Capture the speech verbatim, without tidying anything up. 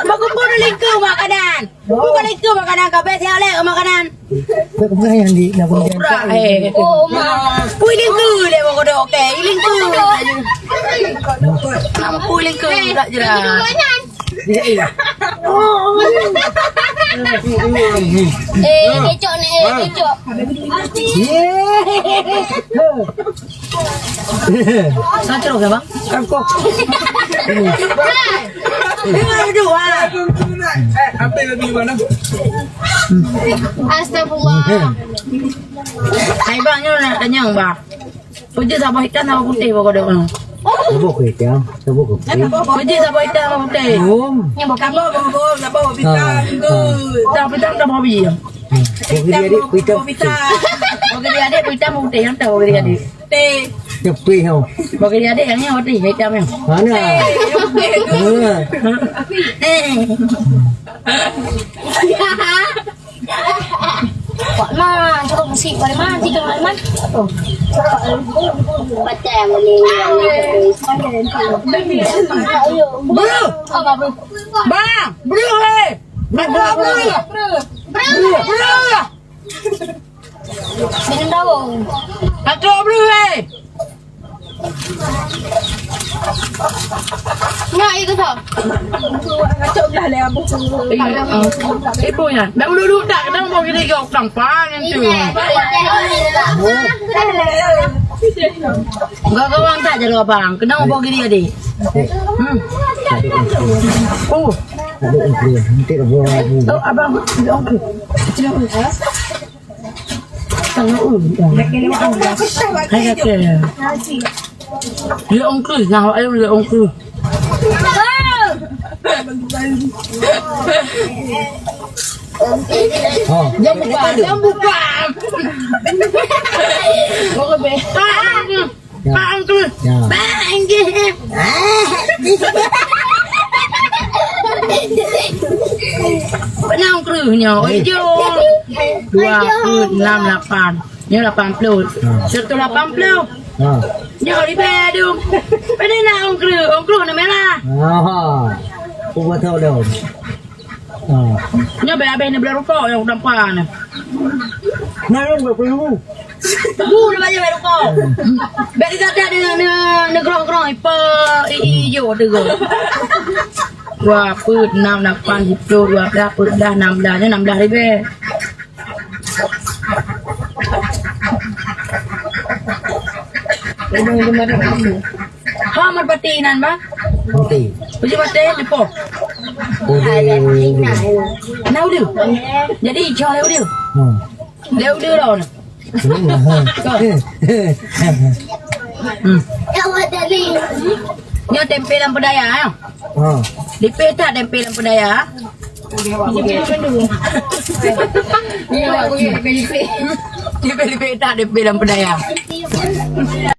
Bak kumpul lingkeu makanan. Bukan lingkeu makanan, ka bèk siap lé makanan. Bukan yang di, nak bukan. Pura, eh. Oh, ma. Pui lingkeu lé, bak kodok, okey. Lingkeu. Nama pui lingkeu, tak jelas. Eh, kecok ni, eh, kecok. Satu ke, Bang? Aku. Dua. Eh, apa yang lebih mana? Astagfirullah. Hai, Bang, nyoe nak tanya, Bang. Peue jeuet saboh hitam, saboh putéh, bak kodok nyoe? Saboh hitam, saboh putéh. Peue jeuet saboh hitam, saboh putéh? Bom. Nyang bak kamu. Saboh, saboh, saboh, hitam, ha, ha. Hitam, hitam, saboh biji. Bagi dia adik, hitam. Bagi dia adik, hitam, putéh, nyang tahu bagi dia adik. Teh. Tepi, ha. Bagi dia adik, nyang nyoe, hitam, nyang. Mana? Teh, yang putih tu. Ha. Eh. Wak man, cakap musik, wak man, tiga wak man. Oh. Batang ni. Bro! Apa, bro? Bang! Bro, eh! Bro, bro! Bro! Bro! Minum daun. Satu bro, eh! Nak ikut tak? Ngacok belah leh, Abu. Iya, ah. Ibu nya. Dah dulu-dulu tak, dah mau gini kau tampang itu. Enggak kawan tak jadi abang. Kena mau gini adik. Hmm. Oh. Oh, abang. Hai, kata. Dia ongkris, nah, ayo dia ongkris. Oh. Jangan buka, jangan buka. Kau ke be? Ya. Bang Kreueh. Ya. Bang Kreueh. Pernah Kreueh nyoe. Hei. Jom. Dua puluh enam lapan. Nyoe lapan puluh. Ha. Seratus lapan puluh. Ha. Nyoe ribèe dum. Pada nak Ong Kreueh, Ong Kreueh warna merah. Aha. Aku tahu dah. Ah. Nyoe bèk habéh neubleuet rukok nyang tampa nyoe. Nah, nyoe dua puluh ribu. Bu, neubayeue bèk rukok. Bèk digadak neu-, neu-, neugrong-grong, ipe, i, i, ijo, teugok. Dua peuet, enam, lapan, siploh, dua blah, peuet blah, nam blah, nyoe nam blah ribèe. Ha, merpati nan, Bang? Merpati. Uji mati, depo. Udah, udah. Nah, udah. Jadi, cok lé udah. Hmm. Lé udah dah, nah. Hmm. Hmm. Nyoe tempe lam peudaya, ya. Ha. Lipéh that tempe lam peudaya. Lipéh-lipéh that tempe lam peudaya.